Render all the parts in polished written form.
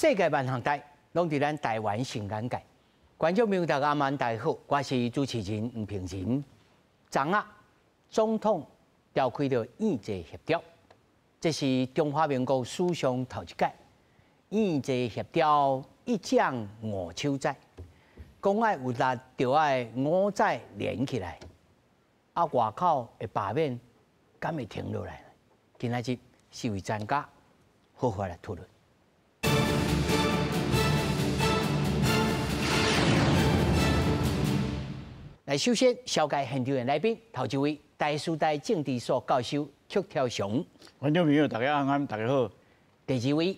世界萬項代，攏佇咱台灣新眼界。觀眾朋友大家晚大家好，我是主持人吳平仁。昨仔總統召開著院際協調，這是中華民國史上頭一擺院際協調一將五手指，講愛有力，就愛五指連起來。啊，外口的罷免敢會停落來？今仔日四位專家好好來討論。來，首先紹介現場的來賓，頭一位台師大政治所教授曲超雄，觀眾朋友大家晚安，大家好。第二位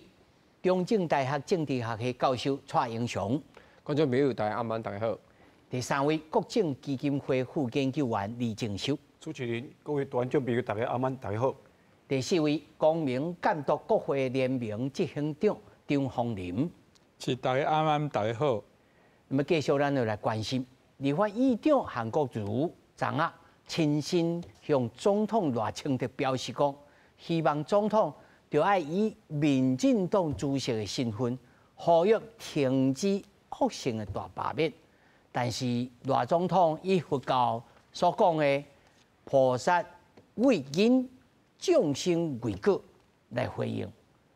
中正大學政治學系教授蔡英雄，觀眾朋友大家晚安，大家好。第三位國政基金會副研究員李正修，主持人各位觀眾朋友大家晚安，大家好。第四位公民監督國會聯盟執行長張宏林，是大家晚安，大家好。那麼繼續咱就來關心。立法院長韓國瑜昨仔親身向總統賴清德表示講，希望總統著愛以民進黨主席的身份，呼籲停止惡性的大罷免。但是賴總統以佛教所講的菩薩為因，眾生為果來回應。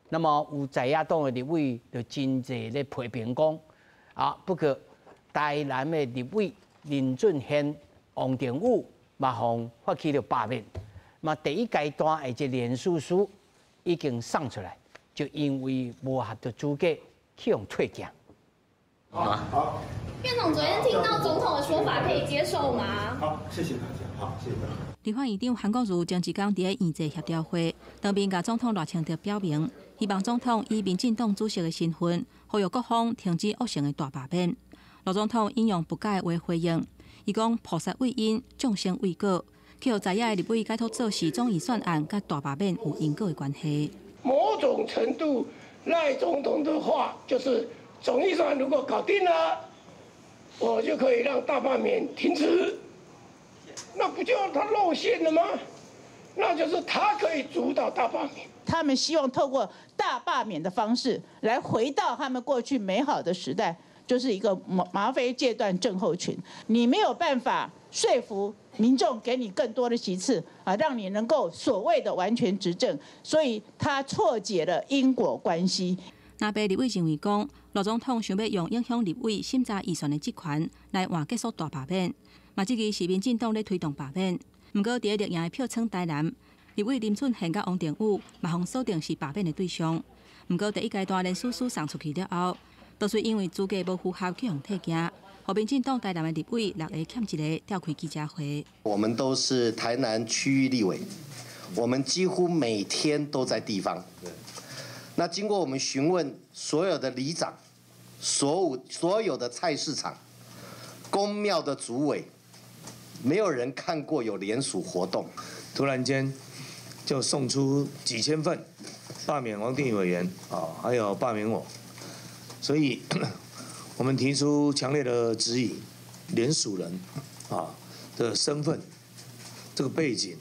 那麼有在野黨的立委就真濟咧批評講，啊不過，台南的立委林俊憲、王定宇嘛，予發起著罷免。嘛，第一階段的這聯署書已經送出來，就因為無合著資格去予退件。好，院長昨天聽到總統的說法，可以接受嗎？好，謝謝大家。好，謝謝大家。立法院長韓國瑜前一工佇咧院際協調會當面共總統賴清德表明，希望總統以民進黨主席的身份，呼籲各方停止惡性的大罷免。賴總統引用佛教的話回應，伊講菩薩為因，眾生為果，去予在野的立委解脫做是總預算案佮大罷免有因果的關係。某種程度，賴總統的話就是總預算如果搞定了，我就可以讓大罷免停止，那不就他露餡了嗎？那就是他可以主導大罷免。他們希望透過大罷免的方式來回到他們過去美好的時代。就是一個嗎啡戒斷症候群，你沒有辦法說服民眾給你更多的席次啊，讓你能夠所謂的完全執政，所以他錯解了因果關係。藍白立委認為講，賴總統想欲用影響立委審查預算的職權來換結束大罷免，嘛質疑是民進黨咧推動罷免。毋過，佇咧綠營的票倉台南，立委林俊憲佮王定宇嘛予鎖定是罷免的對象。毋過第一階段聯署書送出去了後，都是因為資格無符合去予退件，予民進黨台南的立委六个欠一个召開記者會。我們都是台南區域立委，我們幾乎每天都在地方。那經過我們詢問所有的里長、所有的菜市場、宮廟的主委，沒有人看過有聯署活動。突然間就送出幾千份罷免王定宇委員啊，還有罷免我。所以，我們提出強烈的質疑，聯署人啊的身份、這個背景，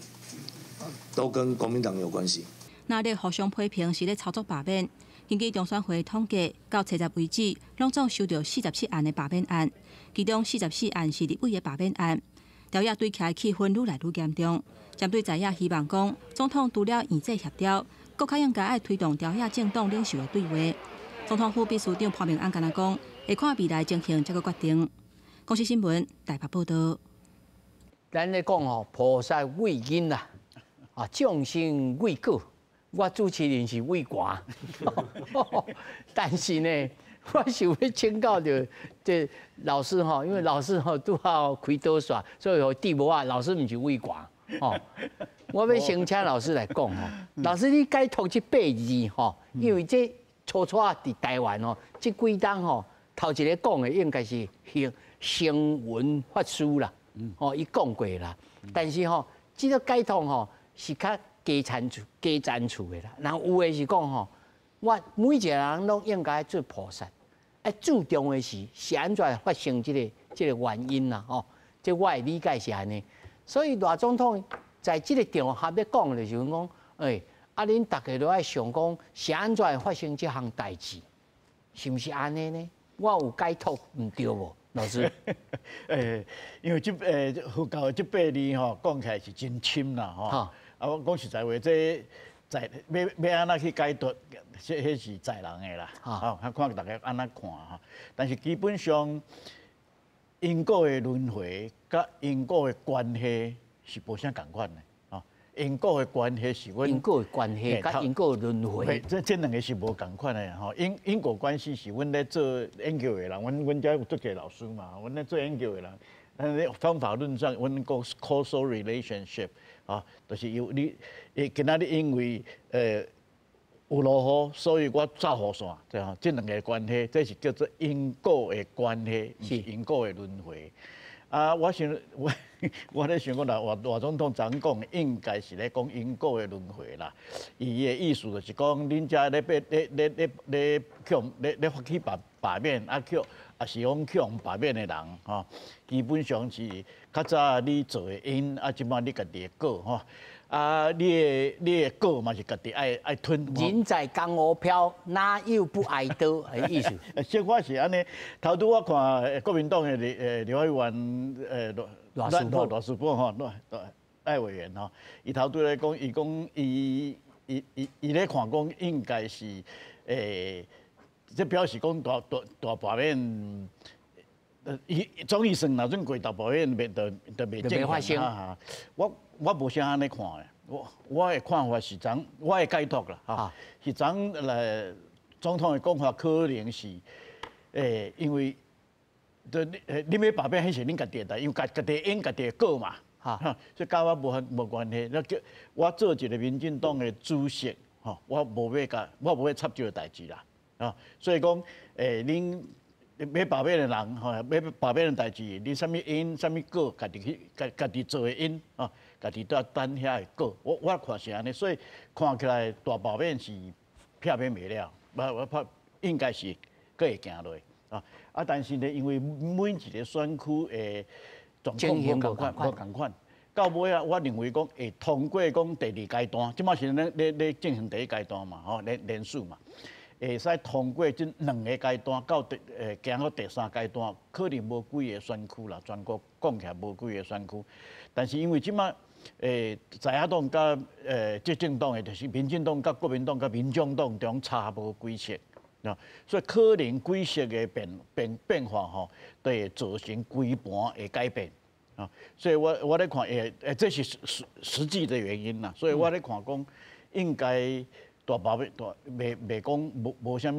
都跟國民黨有關係。藍綠互相批評是咧操作罷免。根據中選會統計，到初十為止，攏總收到47案的罷免案，其中44案是立委的罷免案。朝野對起來氣氛愈來愈嚴重。針對在野希望講，總統除了院際協調，閣較應該愛推動朝野政黨領袖的對話。總統府秘書長潘孟安敢若講，會看未來情形才閣決定。公視新聞台北報道。咱咧講吼，菩薩為因啦，啊，眾生為果。我主持人是畏寒，但是呢，我想欲請教著這老師吼，因為老師吼拄好開刀煞，所以予戴帽仔，老師毋是畏寒吼。我欲先請老師來講吼，老師你解讀這八字吼，因為這初初佇台灣吼，這幾冬吼，頭一个講的應該是星雲法師啦，吼，伊講過啦。但是吼，這个解讀吼是較低層次、低層次的啦。然後有的是講吼，我每一个人攏應該做菩薩，愛注重的是是按怎發生這个原因啦，吼。這我的理解是按呢。所以賴總統在這个場合咧講的時陣講，欸，啊，恁逐家都愛想講是按怎會發生這項代誌。是毋是按呢呢？我有解讀毋對無，老師？因為這佛教的這八字吼，講起來是真深啦吼。啊，我講實在話，這在欲按怎去解讀，這彼是在人的啦。吼，看大家按怎看吼。但是基本上因果的輪迴佮因果的關係是無啥仝款的。因果的關係是阮因果的關係，佮因果的輪迴，這兩個是無仝款的吼。因果關係是阮咧做研究的人，阮遮有足濟老師嘛，阮咧做研究的人，咱咧方法論上，阮講 causal relationship 啊，就是有你，今仔日因為有落雨，所以我罩雨傘，對吼，這兩個關係，這是叫做因果的關係，毋是因果的輪迴。啊，我想我咧想講啦，賴總統昨講應該是咧講因果的輪迴啦。伊的意思就是講，恁遮咧咧咧咧咧咧去咧咧發起罷免，啊去，也是講去予罷免的人吼，基本上是較早你做的因，啊，這擺你家己的果吼。啊，你的果嘛是家己愛吞。人在江湖飄，哪有不挨刀的意思？小可是按呢，頭拄我看國民黨的立法委員賴士葆吼，賴委員吼，伊頭拄咧講，伊講伊咧看講應該是這表示講大罷免。伊總預算若準過大罷免，袂就就袂袂發生。我無啥按呢看的，我的看法是怎，我的解讀啦，吼，是怎來總統的講法可能是，因為，你欲罷免，彼是恁家己的代，因為家己的因家己的果嘛，哈，所以佮我無關係。那叫我做一個民進黨的主席，吼，我無欲插這個代誌啦，啊，所以講，恁欲罷免的人，吼，欲罷免的代誌，你啥物因，啥物果，家己去，家己做的因，啊，家己都要擔遐的果。我看是按呢，所以看起來大罷免是避免袂了，我怕應該是閣會行落啊。啊，但是呢，因為每一個選區的狀況無仝款，無仝款。到尾啊，我認為講會通過講第二階段，這擺是咧進行第一階段嘛，吼，連署嘛。會使通過這兩個階段，到行到第三階段，可能無幾個選區啦，全國講起來無幾個選區。但是因為這擺在野黨佮執政黨的，就是民進黨佮國民黨佮民眾黨中差無幾席，所以可能幾席的變化吼，都會造成規盤的改變。啊，所以我咧看，這是實際的原因啦。所以我咧看講，應該大罷免大袂袂講無啥物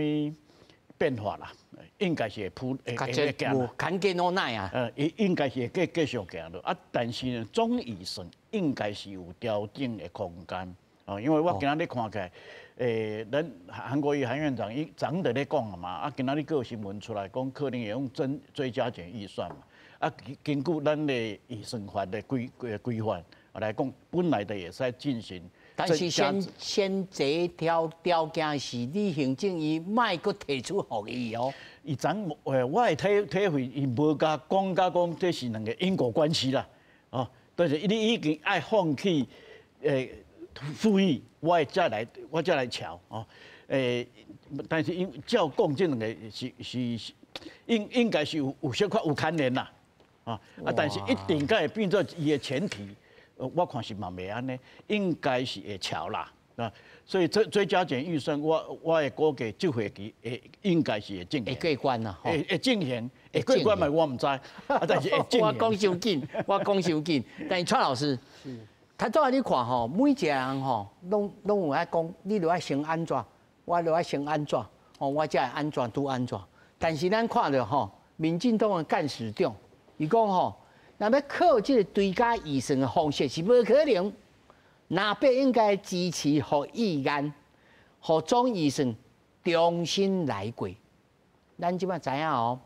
變化啦，應該是會鋪會行啦。牽緊我奈啊？應該是會繼續行落啊，但是呢，總預算應該是有調整的空間哦，因為我今仔日看起來，咱韓國瑜韓院長伊昨昏就咧講啊嘛，啊，今仔日閣有新聞出來講，可能會用追加減預算嘛。啊，根據咱的預算法的規範來講，本來就會使進行。但是先這條條件是你行政院莫閣提出復議哦。伊昨我的體會，伊無共講甲講，這是兩個因果關係啦。哦，就是你已經愛放棄復議，我才來喬哦。但是因照講這兩個是應該是有小可有牽連啦。啊！但是一定該會變做伊的前提，我看是嘛袂按呢，應該是會喬啦，啊！所以追加減預算，我的估計這會期會應該是會進行。會過關啦，會進行，會過關嘛？我毋知，啊，但是會進行。我講傷緊，我講傷緊。但是蔡老師，頭拄仔你看吼，每一個人吼，攏有愛講，你著愛先按怎，我著愛先按怎，吼，我才會按怎拄按怎。但是咱看著吼，民進黨的幹事長。伊講吼，若欲靠這個追加預算的方式是無可能，藍白應該支持復議案，予總預算重新來過。咱這擺知影哦，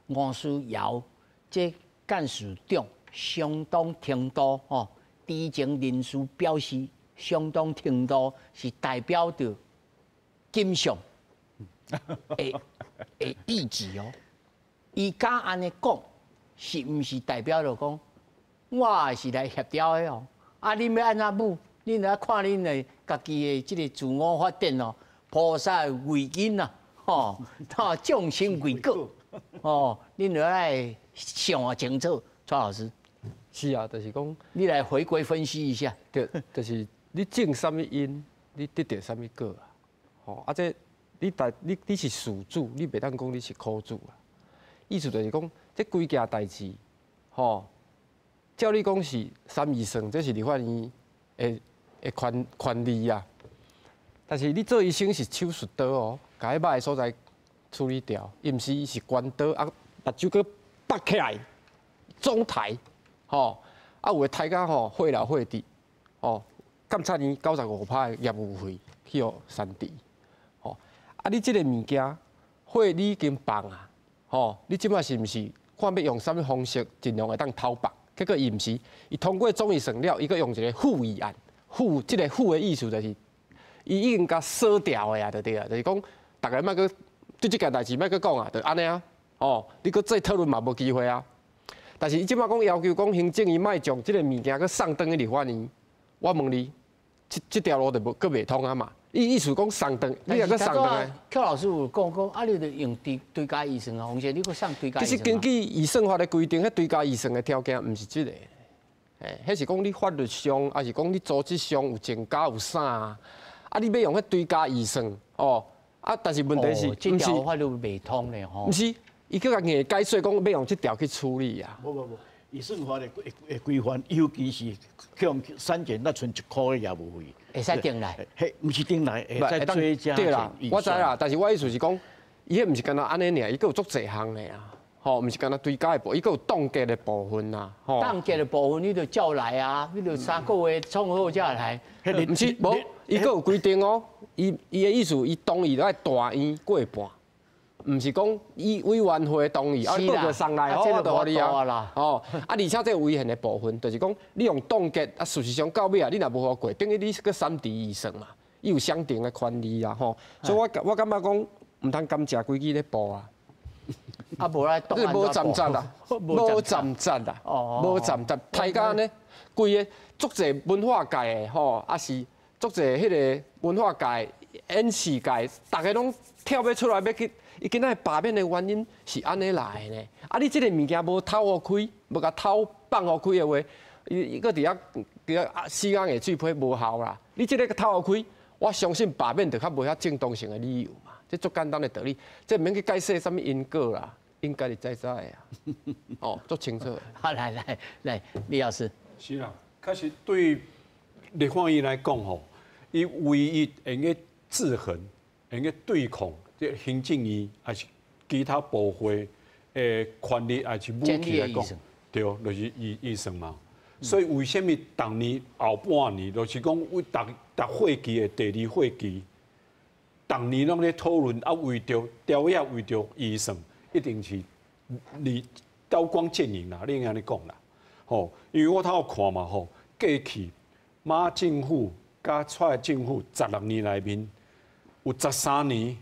吳思瑤這幹事長相當程度吼，知情人士表示相當程度是代表著金相的意志哦。伊敢按呢講，是毋是代表著講，我是來協調的哦？啊，恁欲按怎舞？恁來看恁的家己的這個自我發展哦，菩薩為因啊，吼，众生为果，哦，恁著爱想清楚，蔡老师。是啊，就是讲，你来回归分析一下。对，就是你种啥物因，你得著啥物果啊？吼，啊这你代你你是事主，你袂当讲你是苦主啊。意思就是讲，这规件代志，吼，照你讲是删预算，这是立法院的权利啊。但是你做医生是手术刀哦，共彼肉的所在处理掉，伊毋是伊是关刀啊，目睭阁拔起来，总刣，吼，啊有的刣甲吼血流血滴，吼，监察院95%的业务费去予删除，吼，啊你这个物件火你已经放啊，吼，你这摆是毋是看欲用啥物方式尽量会当偷放？结果伊毋是，伊通过总预算了，伊阁用一个附议案，附这个附的意思就是，伊已经共锁掉的啊，就对啊，就是讲，逐家莫阁对这件代志莫阁讲啊，就按呢啊，哦，你阁再讨论嘛无机会啊。但是伊这摆讲要求讲行政院莫将这个物件阁送转去立法院，我问你，这条路就无阁袂通啊嘛？伊意思讲送转，你若阁送转来。寇老师有讲讲，啊，你就用追加预算啊，方式，你阁送追加预算。其实根据预算法的规定，彼追加预算的条件毋是这个，欸，彼是讲你法律上，抑是讲你组织上有增加有啥啊？啊，你欲用彼追加预算哦，啊，但是问题是，这条法律袂通咧吼。毋是，伊阁共硬解说讲欲用这条去处理啊。无无无，预算法的规范，尤其是向删减那賰一箍的业务费。会使定来？彼，毋是定来，会使追加。对啦，我知啦，但是我意思是讲，伊彼毋是干焦按呢尔，伊阁有足济项的啊，吼，毋是干焦追加的部分，伊阁有冻结的部分啊，吼。冻结的部分你就照来啊，你就3个月创好才来。毋是，无，伊阁有规定哦，伊伊的意思，伊同意爱大院过半。毋是讲伊委员会同意，啊，报告送来，好，我就予你啊。哦，啊，而且这个违宪的部分，就是讲你用冻结，啊，事实上到尾啊，你若无予过，等于你阁删除预算嘛，伊有相等的权利啊，吼。所以我感觉讲，毋通甘蔗规支咧剥啊。啊，无来，这无站站啦，无站站啦，无站站，大家呢，规个足济文化界的吼，啊是足济彼个文化界、演戏界，逐家拢跳欲出来欲去。伊今仔罢免的原因是按呢来的呢？啊，你这个物件无透予开，无共透放予开的话，伊伊阁伫遐伫遐死硬的水批无效啦。你这个透予开，我相信罢免就较无遐正当性的理由嘛。这足简单的道理，这毋免去解释啥物因果啦，应该是知知的啊。哦，足清楚。好，来来来，李老师。是啦，确实对立法院来讲吼，伊唯一会用制衡、会用对抗。这行政院抑是其他部会的权力，抑是武器来讲，对，就是预算嘛。所以为啥物逐年后半年，就是讲为逐逐会期的第二会期，逐年拢咧讨论啊，为著朝野为著预算，一定是你刀光剑影啦，你按呢讲啦，吼，因为我头看嘛，吼，过去马政府佮蔡政府16年内面有13年。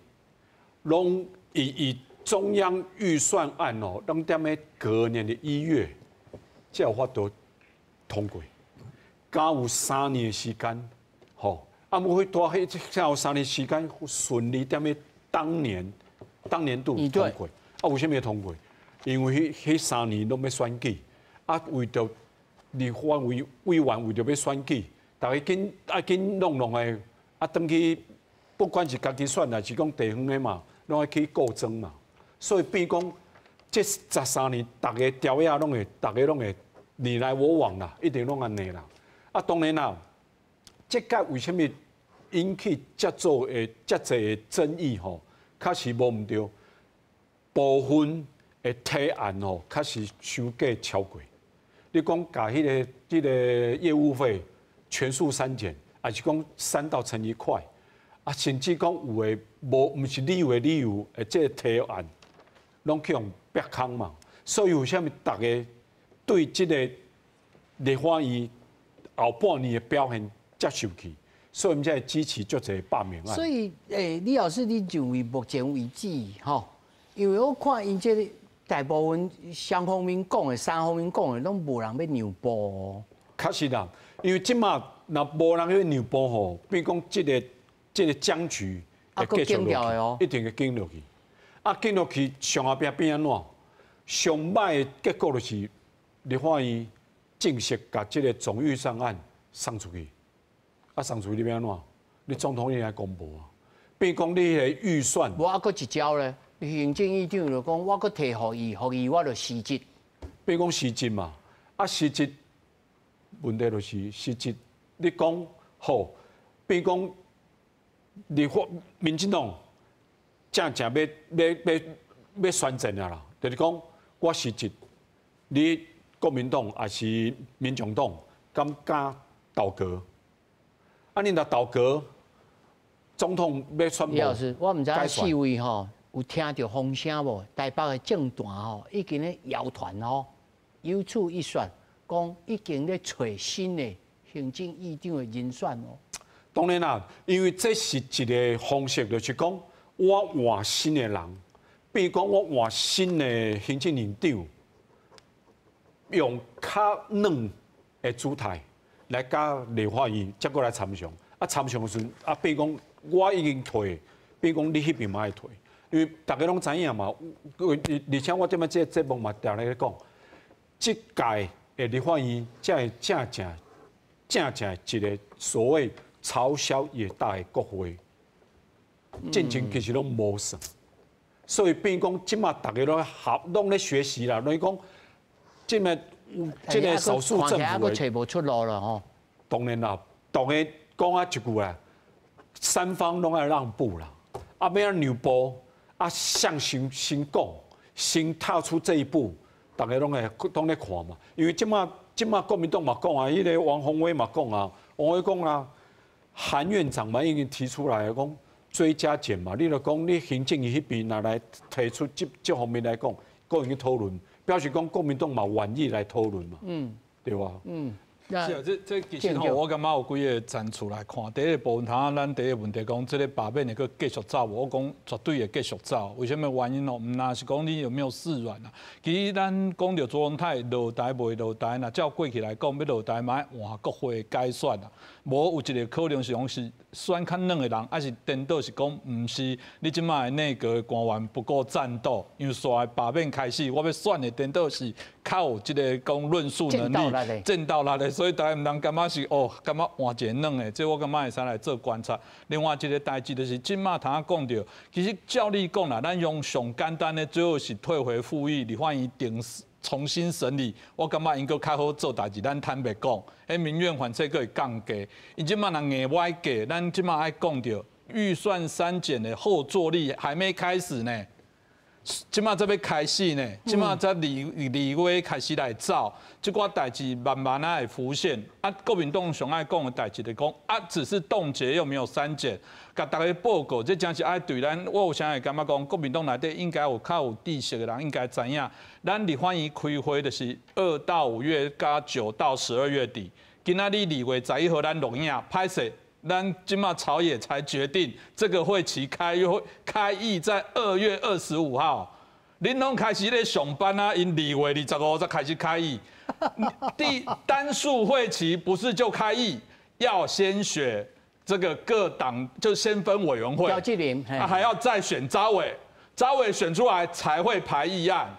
拢以中央预算案哦，拢踮咧隔年的1月，才有法度通过，敢有三年的时间，吼，啊，毋过彼才有三年时间顺利踮咧当年度通过，啊，为啥物会通过？因为彼三年拢欲选举，啊，为著立法委员为著欲选举，逐家紧爱紧弄弄的，啊，转去不管是家己选，抑是讲地方的嘛。拢爱去告庄嘛，所以变讲这13年，逐家朝野拢会，逐家拢会你来我往啦，一定拢按呢啦。啊，当然啦，这届为啥物引起遮多的遮济的争议吼？确实无毋对，部分的提案吼，确实伤过超过。你讲共彼个业务费全数删减，抑是讲删到剩一块？啊，甚至讲有的无，毋是理由的理由，的这个提案，拢去予逼空嘛。所以为啥物逐家对这个立法院后半年的表现遮受气？所以𪜶才会支持足济罢免案。所以，李老师，你认为目前为止，吼，因为我看𪜶这个大部分双方面讲的、三方面讲的，拢无人欲让步哦。确实啦，因为这马若无人欲让步吼，变讲这个僵局会继续落去，一定会紧落去。啊，紧落去上后壁变按怎？上歹的结果就是立法院正式共这个总预算案送出去。啊，送出去你欲按怎？你总统已经公布啊，变讲你彼个预算。无啊，阁一招咧。行政院长就讲，我阁提予伊，予伊我就辞职。变讲辞职嘛，啊辞职问题就是辞职，你讲好，变讲立法民进党正正欲宣战啊啦，就是讲我辞职，你国民党抑是民众党敢敢倒戈？啊，你若倒戈，总统欲宣布。李老师，我毋知影四位吼有听著风声无？台北的政坛吼已经咧谣传吼，有此一说，讲已经咧揣新的行政院长的人选哦。当然啦，因为这是一个方式，就是讲我换新的人，比如讲我换新的行政院长，用较软的姿态来佮立法院，才阁来参详。啊，参详的时阵，啊，比如讲我已经退，比如讲你彼边嘛爱退，因为大家拢知影嘛。而且我踮仔这个节目嘛，定咧讲，这届的立法院才会正正正正一个所谓朝小野大的国会，进前其实拢无算，所以变讲这马大家拢学，拢咧学习啦，拢讲这马这个少数政府的，揣无出路了吼。当然啦，当然讲啊一句啦，三方拢爱让步啦，啊，欲按让步，啊，谁先先讲，先踏出这一步，大家拢会拢咧看嘛。因为这马这马国民党嘛讲啊，彼个王鸿薇嘛讲啊，王鸿薇讲啊，韩院长嘛已经提出来讲追加减嘛，你著讲你行政院彼边若来提出这这方面来讲，阁用去讨论，表示讲国民党嘛愿意来讨论嘛，对吧？嗯。是啊，这其实吼，我感觉有几个层次来看。第一个部分，头仔咱第一个问题讲，这个罢免会阁继续走无？我讲绝对会继续走。为啥物原因哦？毋但是讲你有没有示软啊？其实咱讲著卓荣泰落台袂落台，若照过去来讲，欲落台嘛爱换国会改选啊。无有一个可能是讲是选较软的人，抑是颠倒是讲毋是你这摆的内阁的官员不够战斗，因为煞罢免开始，我欲选的颠倒是较有这个讲论述能力、战斗力的，所以大家毋通感觉是哦，感觉换一个软的，这我感觉会使来做观察。另外一个代志就是，这马头仔讲著，其实照理讲啦，咱用上简单的，最后是退回复议，立法院定重新审理，我感觉𪜶阁较好做代志。咱坦白讲，彼民怨反正阁会降低。𪜶这马若硬歪过，咱这马爱讲著预算删减的后坐力还没开始呢。这马才欲开始呢，这马才二二月开始来走，这寡代志慢慢仔会浮现。啊，国民党上爱讲的代志就讲啊，只是冻结又没有删减，共大家报告，这真是爱对咱。我有啥会感觉讲，国民党内底应该有较有知识的人，应该知影，咱立法院开会就是2到5月加9到12月底。今仔日2月11号咱录影，歹势。咱这马朝野才决定这个会期开会开议在2月25号，恁拢开始咧上班啊，𪜶2月25才开始开议。第单数会期不是就开议，要先选这个各党就先分委员会，啊还要再选召委，召委选出来才会排议案。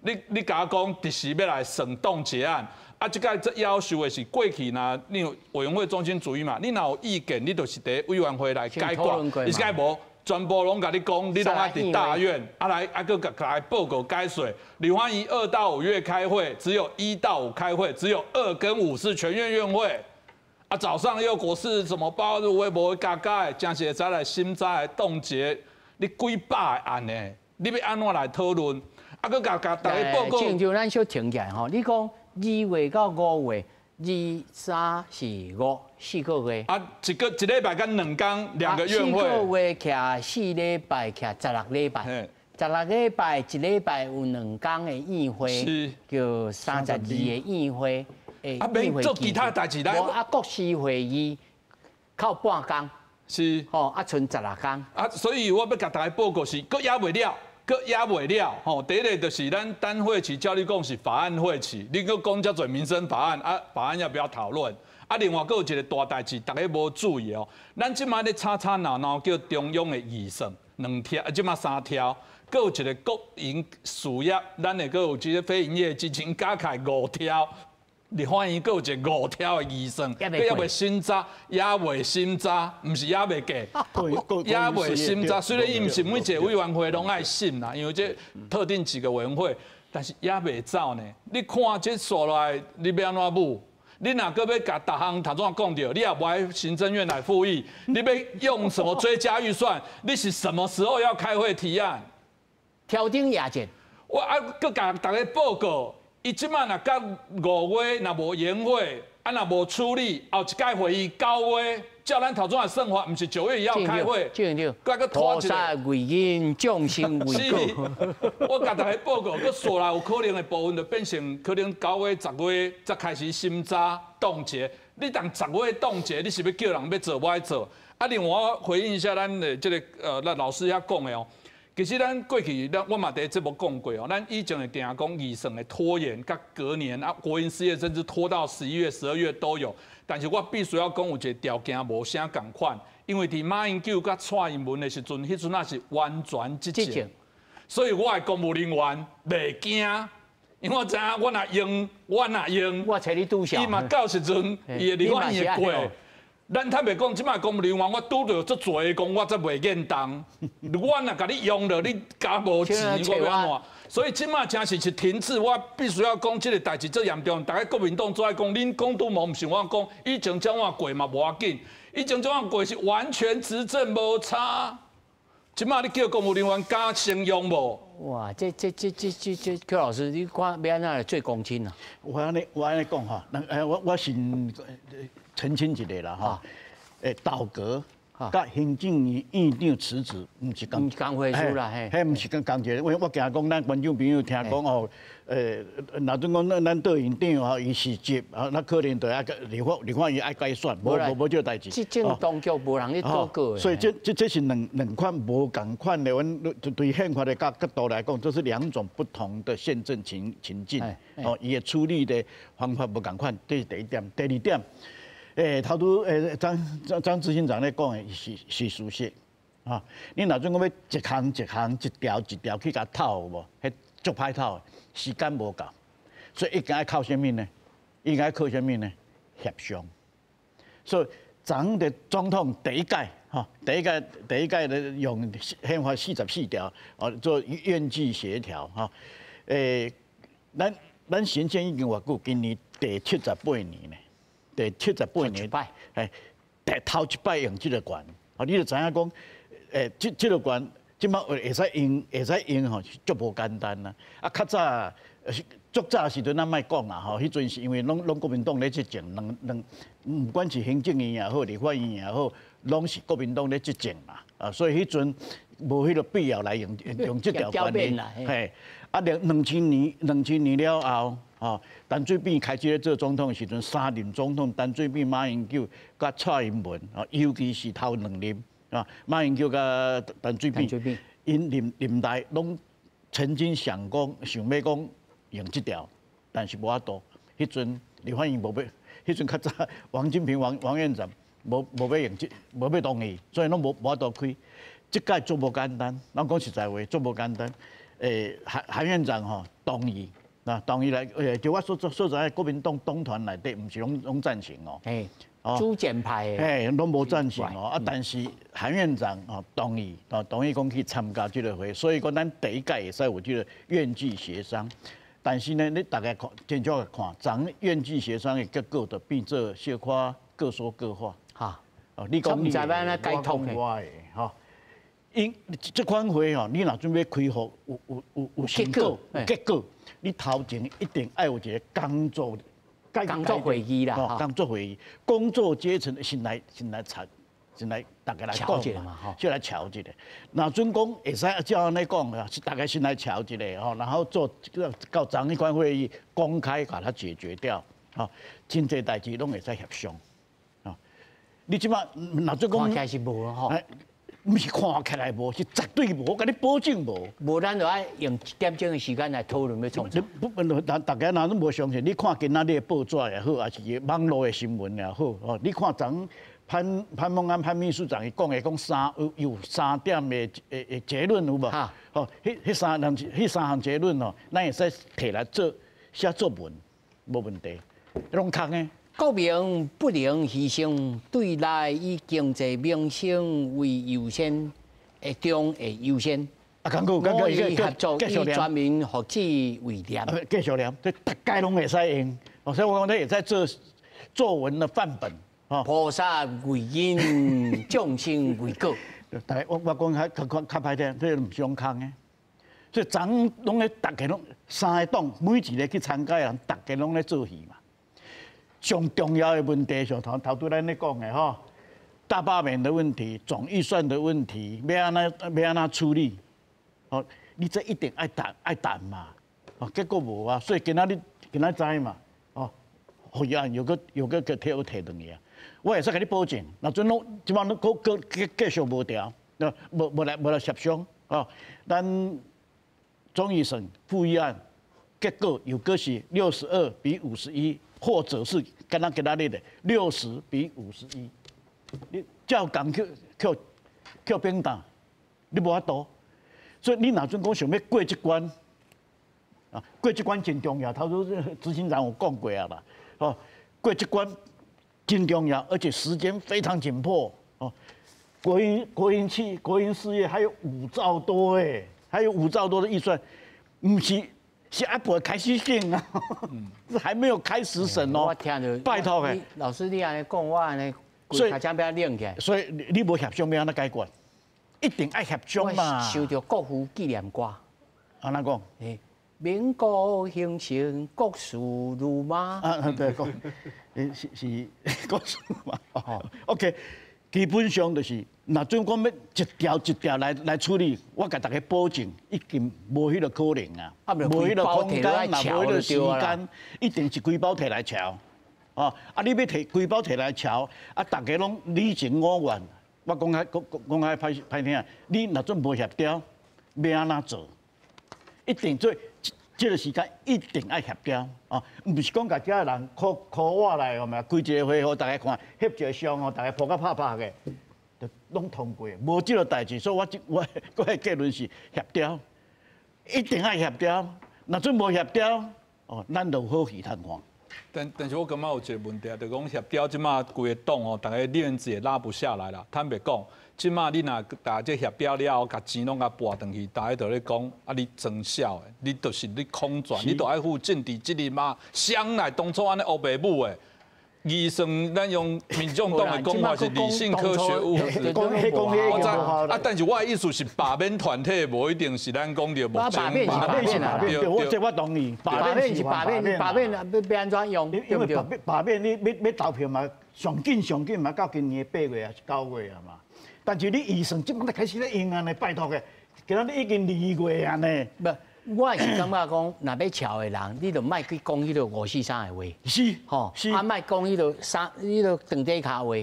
你共我讲，这时欲来审冻结案。啊，这个这要求的是过去若你有委员会中心主义嘛，你若有意见，你就是伫委员会来解决，伊是解无，全部拢共你讲，你拢爱伫大院，啊来啊阁共来报告解说。立法院2到5月开会，只有1到5开会，只有2跟5是全院院会。啊，早上又国事什么包有的无的加加的，真是会使来审查来冻结，你几百个案呢？你欲按怎来讨论？啊，阁共共大家报告。正像咱小停起来吼，你讲。2月到5月，二三四五四个月。啊，一个一礼拜干两工，两个院会。四个月徛四礼拜，徛16礼拜。16礼拜一礼拜有两工的院会，叫32个院会。啊，免做其他代志来。啊，国是会议扣半工。是。吼，啊，賰16工。啊，所以我欲共大家报告是，阁犹未了。阁也袂了吼。第一个就是咱单会期，照你讲是法案会期，你阁讲遮济民生法案啊，法案要不要讨论？啊，另外阁有一个大代志，大家无注意哦。咱这马咧吵吵闹闹叫中央的预算两条，啊，这马三条，阁有一个国营事业，咱的阁有这个非营业基金加起来五条。立法院阁有一个五条的预算，阁犹未审查，也未审查，毋是也未过，也未审查。虽然伊毋是每一个委员会拢爱审啦，因为这特定几个委员会，但是也未走呢。你看这煞落来，你欲按怎舞？你若阁欲共逐项头先讲著，你也无爱行政院来复议，你欲用什么追加预算？你是什么时候要开会提案？挑灯夜战。我啊，阁共大家报告。伊这马若到5月，若无研会，啊若无处理，后一届会议9月，照咱头先的算法，毋是9月1号开会，阁拖一下。菩萨为因，众生为果。我共大家报告，阁煞来有可能的部分，就变成可能9月、10月才开始审查冻结。你当十月冻结，你是欲叫人欲做，无爱做？啊，另外我回应一下咱的这个咱老师遐讲的哦。其实咱过去，咱我嘛伫节目讲过哦，咱以前会定讲预算的拖延，佮隔年啊，国营事业甚至拖到11月、12月都有。但是我必须要讲有一个条件无啥仝款，因为伫马英九佮蔡英文的时阵，彼阵仔是完全执政，所以我的公务人员袂惊，因为我知影我若用，我若用，我揣你拄小，伊嘛到时阵伊的立法院会过。咱坦白讲，这马公务人员我拄著足济讲，我才袂认同。我若共你用了，你加无钱，我欲按怎？所以这马真是是停滞。我必须要讲这个代志足严重。大家国民党做爱讲，恁讲拄无，毋是我讲，以前怎样过嘛无要紧，以前怎样过是完全执政无差。这马你叫公务人员敢先用无？哇，这，柯老师，你看欲按怎来做公亲啊？我按呢讲吼，我先澄清一下啦吼，倒阁佮行政院院长辞职，毋是仝仝回事啦，嘿，彼毋是仝仝一个。因为我惊讲咱观众朋友听讲哦，若准讲咱咱党院长吼，伊辞职啊，那可能就爱立法院爱改选，无这个代志。执政当局无人咧倒阁。所以这是两款无仝款的，阮对宪法的角度来讲，这是两种不同的宪政情境。哦，伊的处理的方法无仝款，这是第一点。第二点。头拄张执行长咧讲的是事实，啊，你若准讲欲一项一项一条一条去共透无，彼足歹透的，时间无够，所以一定爱靠啥物呢？应该靠啥物呢？协商。所以昨的总统第一届，吼，第一届的用宪法44条，哦，做院际协调，吼，咱行政已经偌久，今年第七十八年呢。第七十八年，第头一摆用这个权，哦，你就知影讲，这个权，这马会使用吼，足无简单啦。啊，较早，足早时阵咱莫讲啦吼，彼阵是因为拢国民党咧执政，毋管是行政院也好，立法院也好，拢是国民党咧执政嘛，啊，所以彼阵无彼个必要来用这条权利，嘿，啊，2000年了后。吼，陈水扁开始咧做总统的时阵，三任总统，陈水扁、马英九佮蔡英文，哦，尤其是头两任啊，马英九佮陈水扁，𪜶任内拢曾经想讲，想欲讲用这条，但是无法度。彼阵立法院无欲，彼阵较早王金平王院长无欲用这，无欲同意，所以拢无法度开。这届足无简单，咱讲实在话，足无简单。韩院长吼同意。那同意来，就我说实在，国民党党团内底毋是拢赞成哦。主战派的。嘿，拢无赞成哦。啊，但是韩院长哦同意，哦同意讲去参加这个会，所以讲咱第一届会使有这个院际协商。但是呢，你大家看，真少看，咱院际协商的结果就变做小可各说各话。哦，你讲你的，我讲我的，吼。因这款会吼，你若准备开复有成果、有结果，你头前一定爱有一个工作工作会议啦，工作会议，工作阶层先来查，先来大家来讲嘛，先来乔一下。若准讲会使照按呢讲啊，是大家先来乔一下吼，然后做到昨彼款会议公开共它解决掉，吼，真济代志拢会使协商，啊，你这马若准讲看起来是无吼。毋是看起來無，是絕對無，我共你保證無。無，咱就愛用一點鐘的時間來討論欲創啥。你不，大家若攏無相信，你看今仔日的報紙也好，抑是網路的新聞也好，哦，你看昨潘孟安潘秘書長伊講的講有三點的結論有無？吼，彼三項結論哦，咱會使提來做寫作文，無問題，攏空的。國民不能犧牲，對內以經濟民生為優先，會中會優先。啊，剛剛剛以合作以全民福祉為念。繼續念，這逐家攏會使用。所以我講你會使做作文的範本。菩薩為因，眾生為果。但我講較歹聽，這毋相仝的。所以昨攏咧，逐家攏三個黨，每一個去參加的人，逐家攏咧做戲嘛。上重要的問題，像頭拄咱咧講的吼，大罷免的問題、總預算的問題，欲按怎處理？哦，你這一定愛談嘛。哦，結果無啊，所以今仔日今仔知嘛。哦，會案又閣提轉去啊。我會使共你保證，若陣攏這擺攏閣繼續無調，無來協商，哦，咱總預算附議案結果又閣是62比51。或者是敢若今仔日的60比51，你照共去扁擔，你無法度。所以你若準講想欲過這關，啊，過這關真重要。頭拄執行長有講過啊啦，哦，過這關真重要，而且時間非常緊迫。哦，國營事業還有5兆多哎，還有5兆多的預算，毋是。是阿伯開始審啊，這還沒有開始審哦。我聽著，拜託的。老師，你按呢講，我按呢，所以較冷起來。所以你無協商，欲按怎解決？一定愛協商嘛。想著國父紀念歌。按怎講？民國興盛，國事如麻。啊，對，國，是國事如麻。哦，OK。基本上就是，若準講欲一條一條來處理，我共大家保證，已經無彼個可能啊，無彼個空間，也無彼個時間，一定是規包提來喬。哦，啊，你欲提規包提來喬，啊，逐家攏你情我願。我講較歹聽，你若準無協調，欲按怎做？一定做這個時間一定愛協調哦，毋是講共遮的人箍我來，有無？開一個會予大家看，翕一個相哦，大家抱甲拍拍的，就攏通過，無這個代誌，所以我的結論是協調，一定愛協調。若準無協調，哦，咱就有好戲通看。但是我感覺有一個問題，就講協調這馬規個黨哦，逐家面子也拉不下來啦。坦白講，這馬你若逐這協調了後，共錢攏共撥轉去，逐家就咧講啊，你裝痟的，你就是你空轉，你都愛負政治責任嘛。誰來當初按呢烏白母的？預算咱用民眾黨的講法是理性科學務實。我知啊，但是我的意思是罷免團體，無一定是咱講著目前。罷免是罷免啊，對，我這我同意。罷免是罷免，罷免啊，欲按怎用？因為罷免你欲投票嘛，上緊上緊嘛，到今年8月抑是9月啊嘛。但是你預算這擺才開始咧用啊呢，拜託的，今仔日已經2月啊呢。我是感覺講，若欲撨的人，你就莫去講彼个543的話，是吼，啊，莫講彼个衫，彼个長底跤話，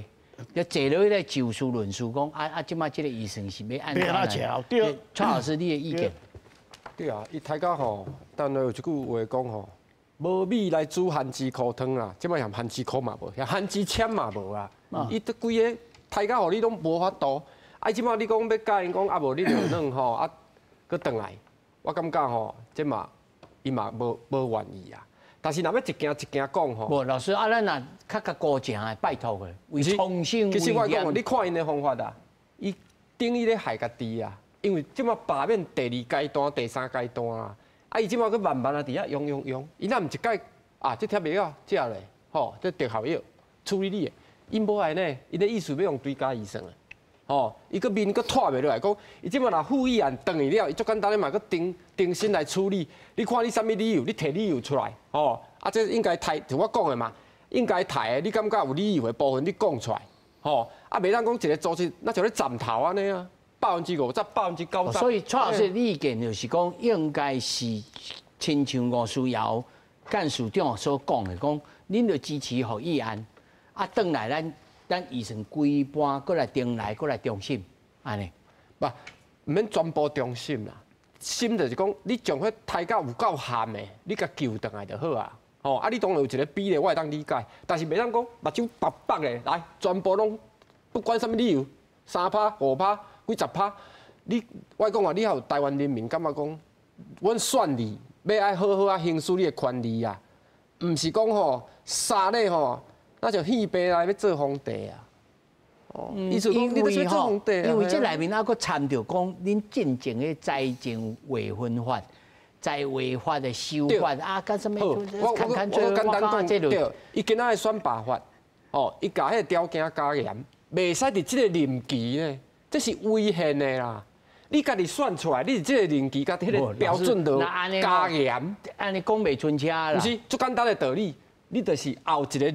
就坐落去咧就事論事，講啊，這擺這个預算是欲按怎來？對，蔡老師，你的意見？對啊，伊大家吼，但有一句話講吼，無米來煮番薯箍湯啦，這擺連番薯箍嘛無，番薯籤嘛無啊，伊都規个大家予你攏無法度，啊，這擺你講欲共𪜶講啊，無你就軟吼，啊，閣轉來。我感覺吼，這嘛伊嘛無願意啊。但是若欲一件一件講吼，無老師啊，咱若較高正的，拜託的，為創新。其實我講，你看𪜶的方法啊，伊等於咧害家己啊。因為這馬罷免第二階段、第三階段啊，啊，伊這馬閣慢慢啊佇遐用，伊若毋一擺啊，這貼藥啊，這咧，吼，這特效藥處理你的，𪜶無愛呢，𪜶的意思欲用追加預算啊。吼，伊閣面閣脫袂落來，講伊這馬若附議案轉去了，伊足簡單的嘛，閣重新來處理。你看你啥物理由？你提理由出來，吼，啊，這應該提，就我講的嘛，應該提的，你感覺有理由的部分，你講出來，吼，啊，袂當講一個組織，若像咧站頭按呢啊，50%、90%。所以蔡老師的意見就是講，應該是親像吳思瑤幹事長所講的，講恁著支持予議案，啊，轉來咱。咱預算規半，閣來重來，閣來重審，按按呢？無，毋免全部忠心啦。心就是講，你將彼刣到有夠譀的，你共救轉來就好啊。吼，啊，你當然有一個比例，我會當理解，但是袂當講目睭白白的來，全部攏不管啥物理由，3趴、5趴、幾十趴，你我講啊，你還有台灣人民感覺講，阮選你欲愛好好啊行使你的權利啊，毋是講吼殺你吼，那就戲白來欲做皇帝啊。哦，意思講你欲做皇帝啊。因為這內面猶閣摻著講，恁進前的財政劃分法。在違法的修法啊，干啥物？我我簡單講，對，伊今仔的選罷法，哦，伊共彼个條件加嚴，袂使佇這个任期呢，這是違憲的啦。你家己選出來，你佇這个任期共彼个標準都加嚴，按呢講袂伸車啦。毋是，足簡單的道理，你就是後一个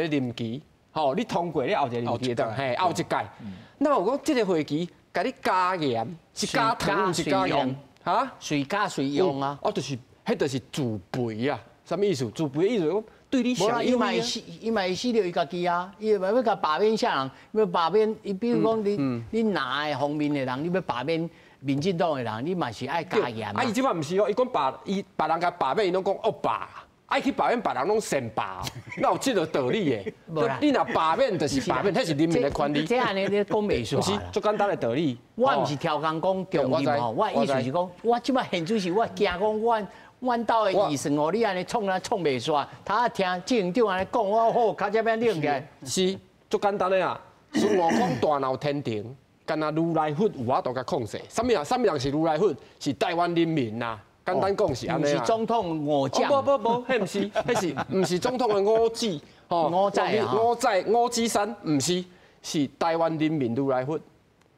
任期，吼，你通過你後一個任期的，嘿，後一屆。那有講這个會期，共你加嚴，是加糖，毋是加鹽。哈，隨加隨用啊！哦，就是，彼就是自肥啊！啥物意思？自肥的意思講對你上有利啊。伊嘛會死著伊家己啊！伊嘛欲共罷免啥人？欲罷免伊，比如講你你藍的方面的人，你欲罷免民進黨的人，你嘛是愛加嚴啊！伊這擺毋是哦，伊講罷伊別人共罷免，伊攏講惡罷，愛去罷免別人攏善罷，哪有這個道理的？你若罷免就是罷免，彼是人民的權利。這按呢你講袂煞。毋是，足簡單的道理。我毋是刁工講中立吼，我意思是講，我這擺現主是我驚講阮兜的預算哦，你按呢創啊創袂煞，他聽執行長按呢講，我好較這邊冷起來。是，足簡單的啊。孫悟空大鬧天庭，干焦如來佛有法度共控制。啥物人？啥物人是如來佛？是台灣人民呐。簡單講是按呢啊。毋是總統五將。無無無，彼毋是，彼是毋是總統的五指？吼，五仔啊。五仔五指山，毋是，是台灣人民如來佛。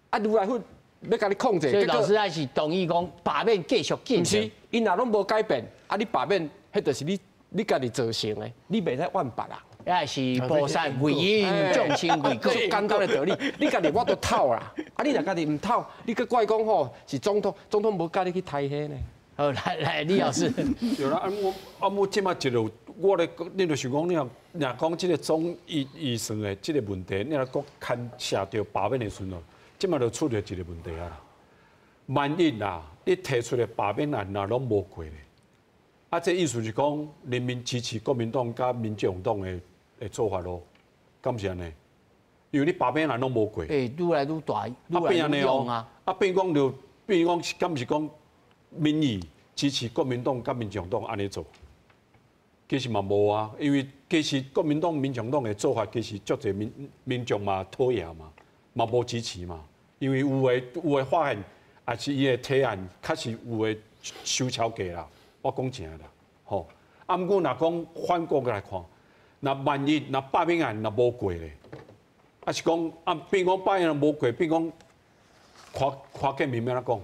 啊，如來佛欲共你控制。所以老師還是同意講罷免繼續進行。毋是，𪜶若攏無改變，啊，你罷免，彼就是你家己造成的，你袂使怨別人。也是菩薩為因，眾生為果。簡單的道理，你家己無法度透啦。啊，你若家己毋透，你閣怪講吼是總統，總統無教你去刣彼呢。好，來來，李老師。對啦，啊我啊我這擺一路，我咧，你就是講你若若講這個總預算的這個問題，你若閣牽涉著罷免的時陣，這擺就出著一個問題啊啦。萬一啦，你提出的罷免案若攏無過咧，啊，這意思是講人民支持國民黨佮民眾黨的做法咯，敢是按呢？因為你罷免案攏無過。欸，愈來愈大，愈來愈勇啊！啊變講就變講，敢是講民意支持國民黨佮民眾黨按呢做？其實嘛無啊，因為其實國民黨、民眾黨的做法，其實足濟民眾嘛討厭嘛，嘛無支持嘛。因為有的發現，也是伊的提案，確實有的收超過啦。我講真啦，吼。啊，毋過若講反過來看，若萬一若罷免案若無過咧，啊是講啊變講罷免案無過，變講看見面欲按怎講？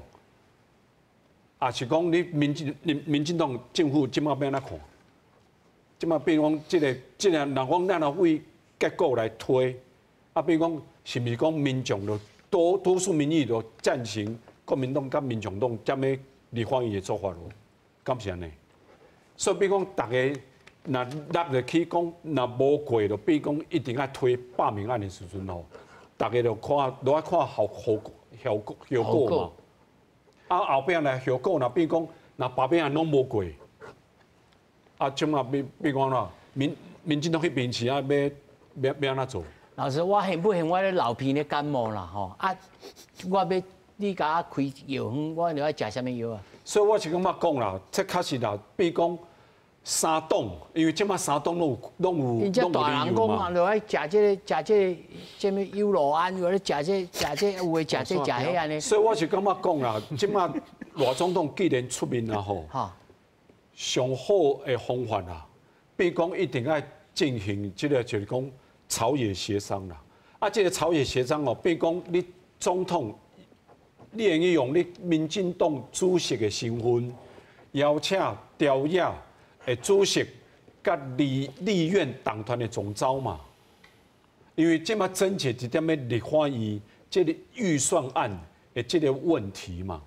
啊是講你民進黨政府這擺欲按怎看？這擺變講這個，若講咱若為結果來推，啊變講是毋是講民眾就多數民意就贊成國民黨佮民眾黨踮咧立法院的做法咯？敢是按呢？所以變講逐家若落入去講，若無過就變講一定愛推罷免案的時陣吼，逐家就看都愛看效果嘛。啊後壁來效果若變講，若罷免案攏無過，啊，這馬變講啦，民進黨彼邊是啊，欲按怎做？老師，我現不現我咧流鼻咧感冒啦吼，啊，我欲你共我開藥方，我著愛食啥物藥啊？所以我是感覺講啦，這確實啦，比如講三黨，因為這馬三黨攏有𪜶這大人講嘛，著愛食這个食這个啥物優酪安，或者食這食這有的食這食彼按呢。所以我是感覺講啦，這馬賴總統既然出面啦吼，上好的方法啦，比如講一定愛進行這个就是講朝野協商啦。啊，這个朝野協商哦，比如講你總統，你會用你民進黨主席的身份，邀請朝野的主席佮立院黨團的總召嘛。因為這馬爭取一點欲立法院這个預算案的這个問題嘛，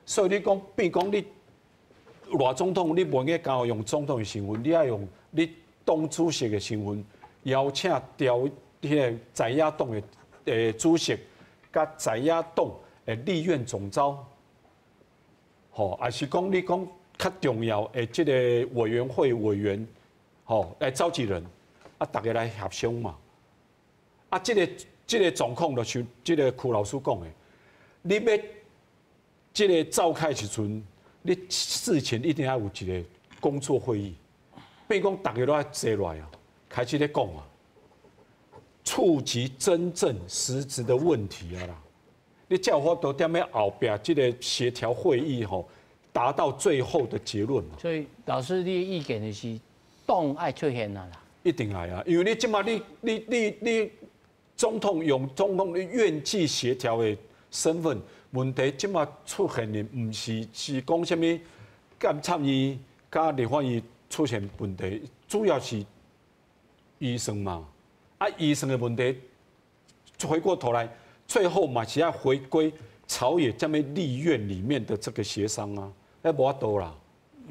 所以你講，比如講你賴總統，你袂用敢用總統的身份，你愛用你黨主席的身份，邀請朝彼个在野黨的主席佮佮在野党的立院总召，吼，还是讲你讲较重要的这个委员会委员，吼，来召集人，啊，大家来协商嘛。啊，这个状况就像这个柯老师讲的，你欲这个召开时阵，你事前一定要有一个工作会议，变讲大家都爱坐落来啊，开始咧讲啊，触及真正实质的问题啊啦。你才有法度踮咧后壁这个协调会议吼，达到最后的结论嘛。所以老师，你的意见就是党爱出现啊啦。一定爱啊，因为你这马你总统用总统的院际协调的身份，问题这马出现的毋是是讲啥物监察院佮立法院出现问题，主要是预算嘛。啊，预算的问题，回过头来，最后嘛是要回归朝野这么立院里面的这个协商啊，那无法度啦，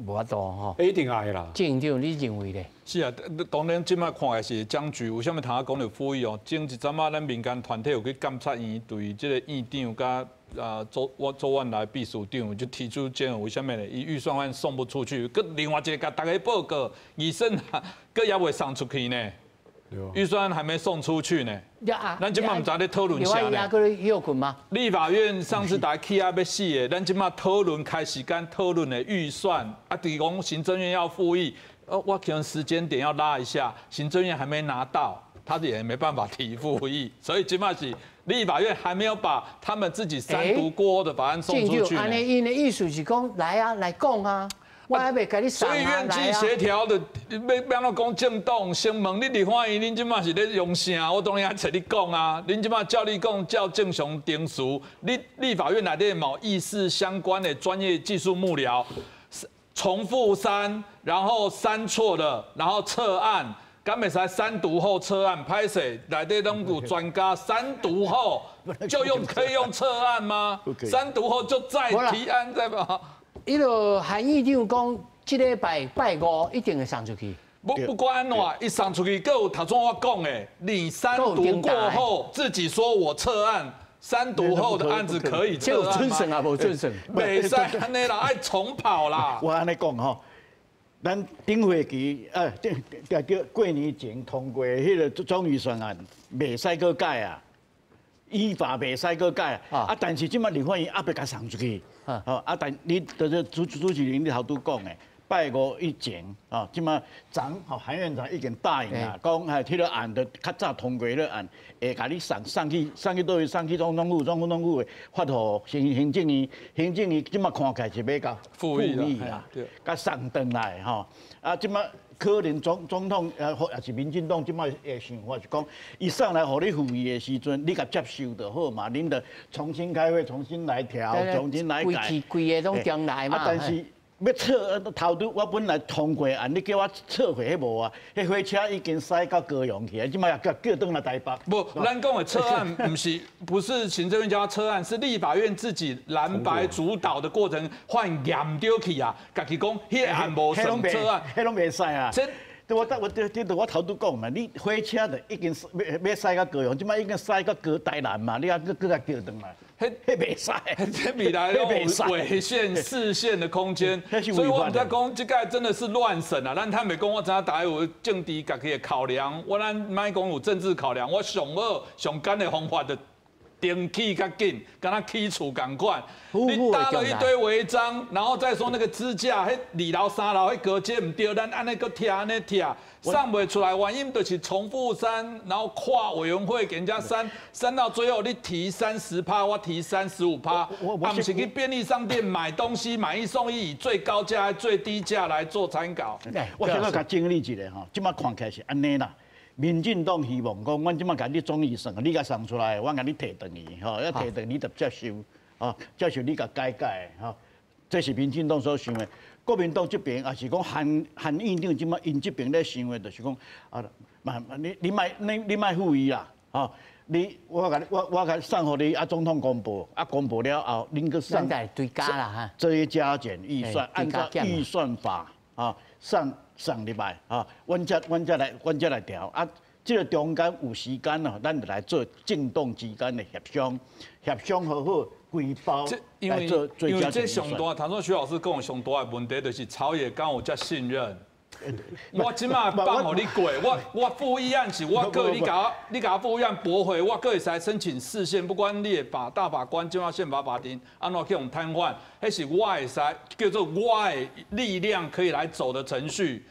无法度吼，一定爱啦。郑长，你认为咧？是啊，当然这摆看的是僵局，为啥物头仔讲著复议哦？前一阵仔咱民间团体有去监察院对这个院长佮周万来秘书长就提出这为啥物呢？伊预算案送不出去，阁另外一个共大家报告，预算阁犹未送出去呢。预算案还没送出去呢，咱这马毋知咧讨论啥呢？立法院上次大家气啊欲死的，咱这马讨论开时间讨论的预算，啊，就是讲行政院要复议，我可能时间点要拉一下，行政院还没拿到，他也没办法提复议，所以这马是立法院还没有把他们自己三读过后的法案送出去。按呢，𪜶的意思是讲来啊，来讲啊。我还袂共你所以院际协调的，欲按怎讲政党先问你立法院，恁这马是咧用啥？我当然爱揣你讲啊。恁这马照你讲，照正常程序，你立法院内底某议事相关的专业技术幕僚，重复删，然后删错了，然后撤案，敢袂使三读后撤案？歹势，内底拢有专家，三读后就用可以用撤案吗？三读后就再提案再吧。伊个韩院长讲，这礼拜拜五一定会送出去。不管按怎，伊送出去，阁有头先我讲的，你三读过后自己说我撤案，三读后的案子可以撤案吗？准算啊，无准算。袂使按呢啦，爱重跑啦。我按呢讲吼，咱顶会期啊，顶叫过年前通过彼个总预算案，袂使阁改啊，依法袂使阁改啊。但是这马立法院犹未共送出去。吼啊！但你就是主持人你头拄讲的，拜五以前，哦，这马昨吼韩院长已经答应啦，讲系彼个案就较早通过彼个案，会共你送送去送去佗位？送去总统府，总统府会发予行政院，行政院这马看起来是欲共复议啦，共送转来吼。啊，这马可能总统或也是民进党这马的想法是讲，伊送来予你复议的时阵，你共接受就好嘛，恁就重新开会，重新来调，重新来改，规个拢重来嘛。啊，但是欲撤头拄，我本来通过案，你叫我撤回彼无啊？彼火车已经驶到高雄去啊，这马又叫转来台北。无，咱讲的撤案毋是不是行政院叫他撤案，是立法院自己蓝白主导的过程换验著去啊，家己讲彼个案无算撤案，彼拢袂使啊。对，我我对对我头拄讲嘛，你火车就已经欲驶到高雄，这马已经驶到高台南嘛，你犹阁阁共叫转来。彼袂使，这未来拢有违宪释宪的空间，所以我毋知讲这个真的是乱审啊。咱坦白讲，我知影大家有政治家己的考量，我咱莫讲有政治考量，我上好上简的方法就重起较紧，敢若起厝仝款。你搭了一堆违章，然后再说那个支架，彼二楼三楼彼高阶毋对，咱按呢阁拆按呢拆，送袂出来，原因就是重复删，然后跨委员会给人家删，删到最后你提30%，我提35%，啊，毋是去便利商店买东西买一送一，以最高价最低价来做参考。我先共整理一下吼，这马看起来是按呢啦。民进党希望讲，阮这马共你总预算，你共送出来，我共你提转去，吼，欲提转你就接受，吼，接受你共改改，吼，这是民进党所想的。国民党这边也是讲韩韩院长这马𪜶这边咧想的，就是讲啊，嘛你你莫你你莫复议啦，吼，你我共你我我共送予你啊，总统公报啊，公报了后，恁阁送追加啦哈，追加减预算，按照预算法啊送。送入来，啊，阮才阮才来阮才来调啊，這個中間有時間哦，咱就來做政黨之間的協商，協商好好規包來做最佳。因為這上大，頭先徐老師講上大的問題就是朝野敢有遮信任。我這馬放予你過，我附議案是我閣你共我附議案駁回，我閣會使申請釋憲，不管你的法大法官、進到憲法法庭，按怎去予癱瘓，彼是我會使叫做我的力量可以來走的程序。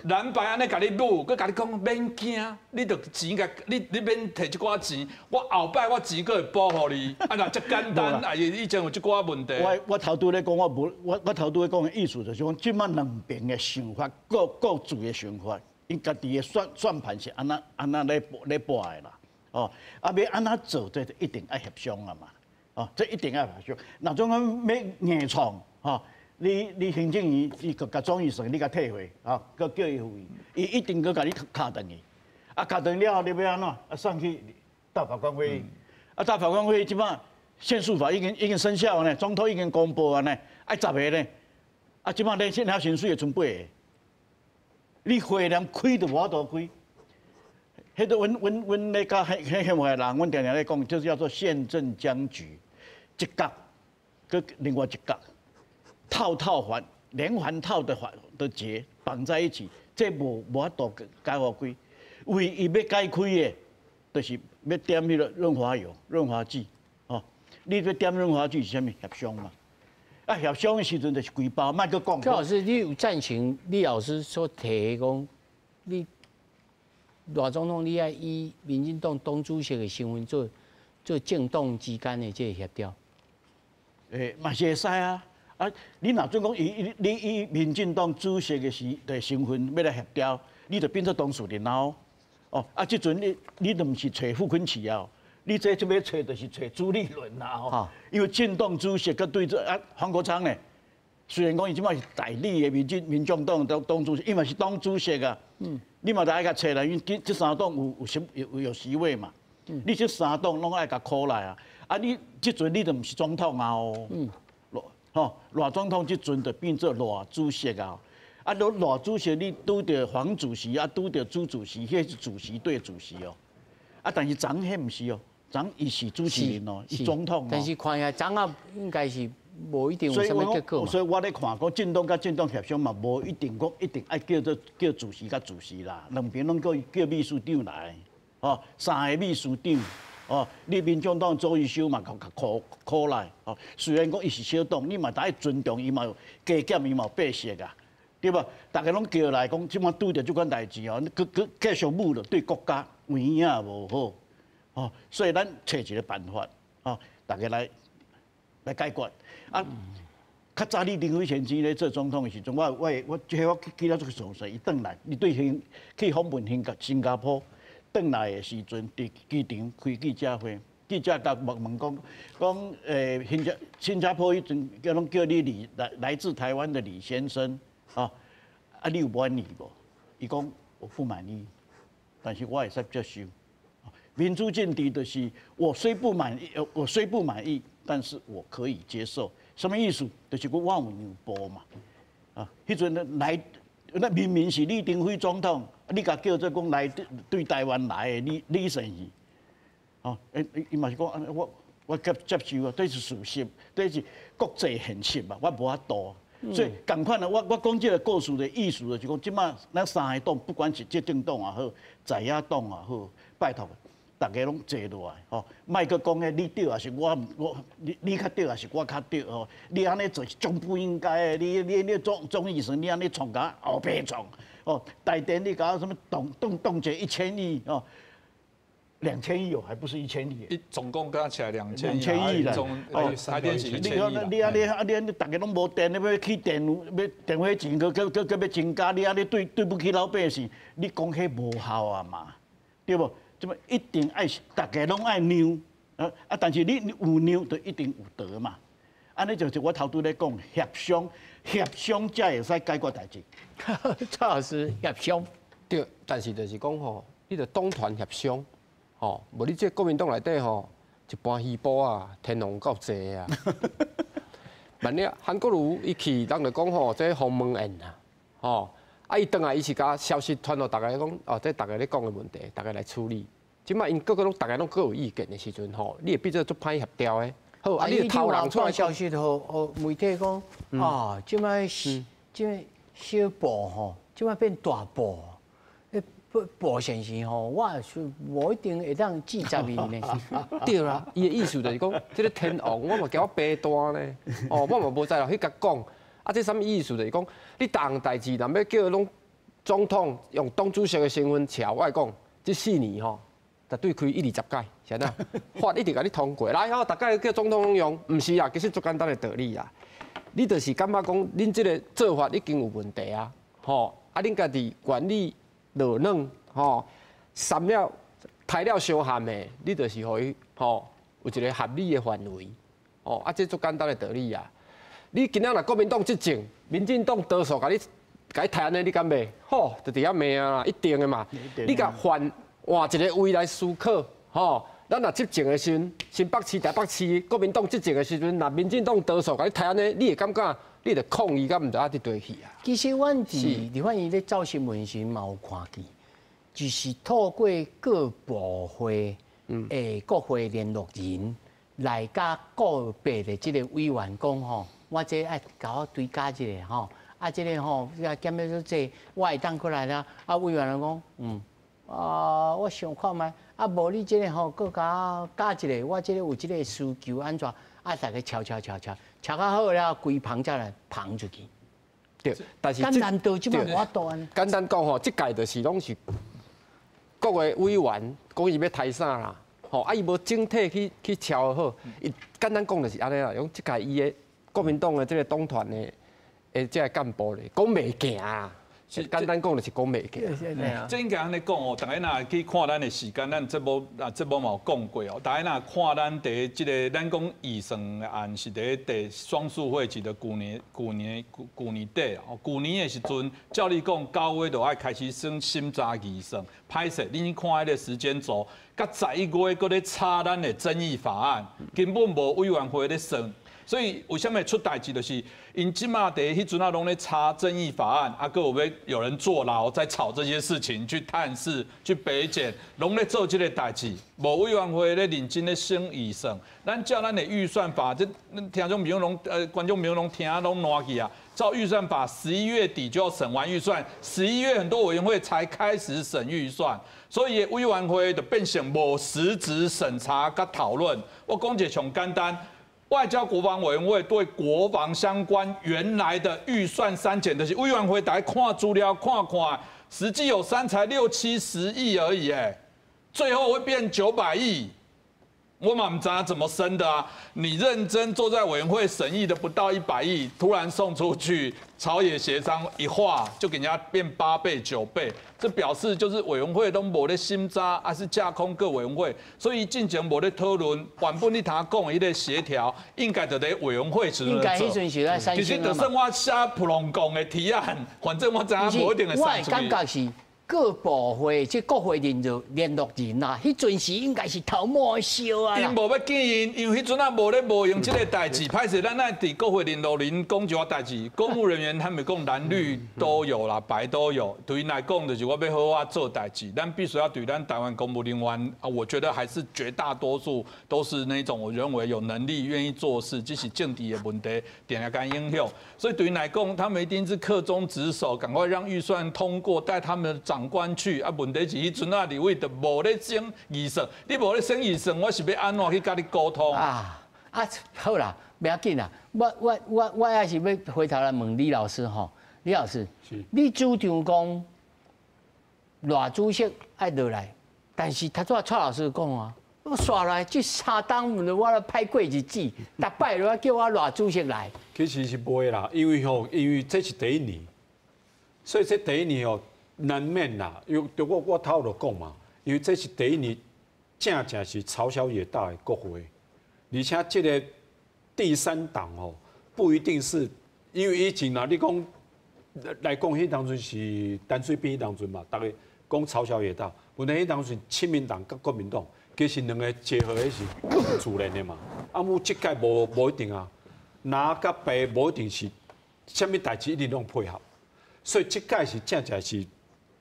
藍白按呢共你舞，閣共你講免驚，你著錢共你免提這寡錢，我後擺我錢閣會補予你，啊若遮簡單，啊以前有這寡問題。我頭拄咧講，我無我頭拄咧講的意思就是講，這馬兩邊的想法，各自的想法，𪜶家己的算盤是按怎按怎咧撥的啦。哦，啊欲按怎做，這一定愛協商啊嘛。哦，這一定愛協商。若總講欲硬創，吼。你行政院伊閣共總預算，你共退回，吼，閣叫伊附議，伊一定閣共你敲轉去。啊，敲轉了後，你欲按怎？啊，送去大法官會議。啊，大法官會議這擺憲訴法已經生效呢，總統已經公布啊呢，愛10個呢。啊，這擺咧現在薪水會賰8個。你會連開都無法度開。彼個阮咧佮彼彼的人，阮定定咧講，就是叫做憲政僵局，一角閣另外一角。套套環連環套的環的結綁在一起，這無法度解予開。唯一欲解開的，就是欲點彼個潤滑油、潤滑劑。哦，你欲點潤滑劑是啥物？協商嘛。啊，協商的時陣就是規包，莫閣講。徐老師，你有贊成李老師所提的講，你賴總統你愛以民進黨黨主席的身份做政黨之間的這個協調？欸，嘛是會使啊。啊！你若準講你以民進黨主席的身份欲來協調，你就變做當事人咯。哦，啊，這陣你就毋是揣傅崐萁啊，你這這欲揣就是揣朱立倫啦吼。因為政黨主席佮對這啊黃國昌呢，雖然講伊這擺是代理的民眾黨主席，伊嘛是黨主席啊。你嘛愛共揣來，因為這三黨有席位嘛。你這三黨攏愛共 call 來啊。啊，你這陣你就毋是總統啊哦。吼，賴總統這陣就變做賴主席啊！啊，若賴主席你拄著黃主席啊，拄著朱主席，彼是主席對主席哦。啊，但是蔣彼毋是哦，蔣伊是主持人哦，伊總統。但是看起來蔣啊，應該是無一定有啥物結果。所以我咧看講，政黨佮政黨協商嘛，無一定講一定愛叫做叫主席佮主席啦，兩邊攏叫秘書長來，哦，三個秘書長。哦，你民眾黨周一修嘛，共 call 來，哦，雖然講伊是小黨，你嘛得愛尊重伊嘛，有加減伊嘛有白色啊，對無？逐家攏叫來講，這擺拄著這款代誌哦，閣閣繼續舞落對國家有影無好，哦，所以咱揣一個辦法，哦，逐家來解決。啊，較早李登輝先生咧做總統的時陣，我記得足詳細，伊轉來，伊對去訪問新加坡。轉來的時陣，佇機場開記者會，記者共問講講，新加坡彼陣叫攏叫你李來自台灣的李先生，啊，啊，你有滿意無？伊講我不滿意，但是我會使接受。民主政治就是我雖不滿意，我雖不滿意，但是我可以接受。什麼意思？就是我有讓步嘛。啊，彼陣來，那明明是李登輝總統。你共叫做講來對台灣來的李先生，哦，伊嘛是講，我接受啊，這是事實，這是國際現實嘛，我無法度。所以仝款的，我講這個故事的意思就是講，這擺咱三個黨，不管是執政黨也好，在野黨也好，拜託逐家攏坐落來，吼，莫閣講彼你對抑是我你較對抑是我較對吼，你按呢做是總不應該的，你總醫生你按呢創共後白創。哦，台電你搞什麼凍結1000億哦，2000億哦，還不是一千億？一總共加起來兩千億啦。哦，台電是1000億。你按呢按呢按呢，逐家攏無電，你欲起電欲電費錢閣閣閣閣欲增加，你按呢對不起老百姓，你講彼無效啊嘛，對無？這麼一定愛逐家攏愛讓，啊，但是你有讓就一定有得嘛。按呢就是我頭拄咧講協商，協商才會使解決代誌。蔡老師協商對，但是就是講吼，你著黨團協商，吼，無你這國民黨內底吼，一般虛波啊，天龍夠濟啊。萬一韓國瑜伊去，人就講吼，這鴻門宴啊，吼，啊，伊轉來伊是共消息傳予逐家講，哦，這逐家咧講的問題，逐家來處理。這擺𪜶個個攏逐家攏閣有意見的時陣吼，你會變做足歹協調的。好，啊，你頭人出來消息，予媒體講，啊，這擺這小部吼，這擺變大部。部先生吼，我是無一定會當記載伊呢。對啦，伊的意思就是講，這个天王我嘛驚我白單呢，哦，我嘛無才調去共講。啊，這啥物意思？就是講，你逐項代誌，若欲叫攏總統用黨主席的身份撨，我講，這4年吼，絕對開一二十屆，是按怎？法一直共你通過，來吼，逐屆叫總統攏用，毋是啊，其實足簡單的道理啊。你就是感覺講，恁這个做法已經有問題啊，吼，啊，恁家己管理落軟，吼，三了刣了傷譀的，你就是予伊吼有一个合理的範圍，哦，啊，這足簡單的道理啊。你今仔若國民黨執政，民進黨多數共你共你刣按呢，你敢罵？吼，就佇遐罵啊，一定的嘛。你共換換一个位來思考，吼，咱若執政的時陣，新北市、台北市國民黨執政的時陣，若民進黨多數共你刣按呢，你會感覺？你著抗議，敢毋著愛佇對去啊？其實阮佇立法院咧走新聞時嘛有看見，就是透過各部會的國會聯絡人來佮個別的這个委員講吼，我這愛共我追加一下吼，啊這个吼，減欲做這，我會當過來啦。啊委員就講，啊我想看覓，啊無你這个吼，閣共我加一个，我這个有這个需求按怎？啊，逐家敲敲敲敲，敲較好了，規棚才來捧出去。對，但是簡單到這麼無法度按呢。簡單講吼，這屆就是攏是各個委員講伊欲刣啥啦，吼啊伊無整體去敲好。伊簡單講就是按呢啦，講這屆伊的國民黨的這个黨團的這个幹部咧，講袂行啊。是簡單講就是講袂行。這應該按呢講哦，逐家若去看咱的時間，咱節目啊節目嘛有講過哦。逐家若看咱佇這个，咱講預算案是佇第雙數會期的舊年、舊年、舊年底哦。舊年的時陣，照理講9月就愛開始審查預算，歹勢，恁看彼个時間軸，佮11月閣咧吵咱的爭議法案，根本無委員會咧審。所以為啥物出代誌？就是𪜶這馬佇彼陣仔攏咧查爭議法案，啊，閣有欲有人坐牢在吵這些事情，去探視、去北檢，攏咧做這个代誌，無委員會咧認真咧審預算。咱照咱的預算法，這聽眾朋友攏觀眾朋友攏聽攏爛去啊。照預算法，11月底就要審完預算，11月很多委員會才開始審預算，所以委員會就變成無實質審查佮討論。我講一個上簡單。外交國防委員會對國防相關原來的預算刪減的是委員會來看資料看看，實際有刪才六七十億而已，哎，最後會變900億，我嘛毋知怎麼升的啊！你認真坐在委員會審議的不到100億，突然送出去，朝野協商一劃就給人家變8倍9倍，這表示就是委員會都無咧審查，還是架空各委員會，所以進前無咧討論，原本你頭講的彼個協調，應該就佇委員會時應該彼陣是咧三其實就算我寫普通講的提案，反正我知影無一定會刪出去。我的感覺是各部會這國會聯絡人啊，彼陣時應該是頭毛燒啊。𪜶無欲見𪜶，因為彼陣仔無咧無用這个代誌，歹勢咱愛佇國會聯絡人講一寡代誌，公務人員他們講藍綠都有啦，白都有。對𪜶來講，就是我欲好好做代誌，咱必須要對咱台灣公務人員啊，我覺得還是絕大多數都是那種我認為有能力、願意做事，這是政治的問題，定定共影響。所以對𪜶來講，他們一定是恪盡職守，趕快讓預算通過，帶他們的長官去。啊，問題是彼陣仔立委就無咧審預算，你無咧審預算，我是欲按怎去共你溝通？啊，好啦，袂要緊啦，我還是欲回頭來問李老師吼，李老師，你主張講賴主席愛落來，但是頭拄仔蔡老師講啊，我煞來這三冬，我來歹過日子，逐擺都叫我賴主席來。其實是袂啦，因為吼，因為這是第一年，所以這第一年吼難免啦。因為我頭就講嘛，因為這是第一年，正正是朝小野大的國會，而且這个第三黨吼，不一定是因為以前啊，你講來講，彼當陣是陳水扁彼當陣嘛，逐家講朝小野大，問題彼當陣親民黨佮國民黨，其實兩个結合的是自然的嘛。啊，毋這屆無一定啊，藍佮白無一定是啥物代誌一定攏配合。所以这届是正正是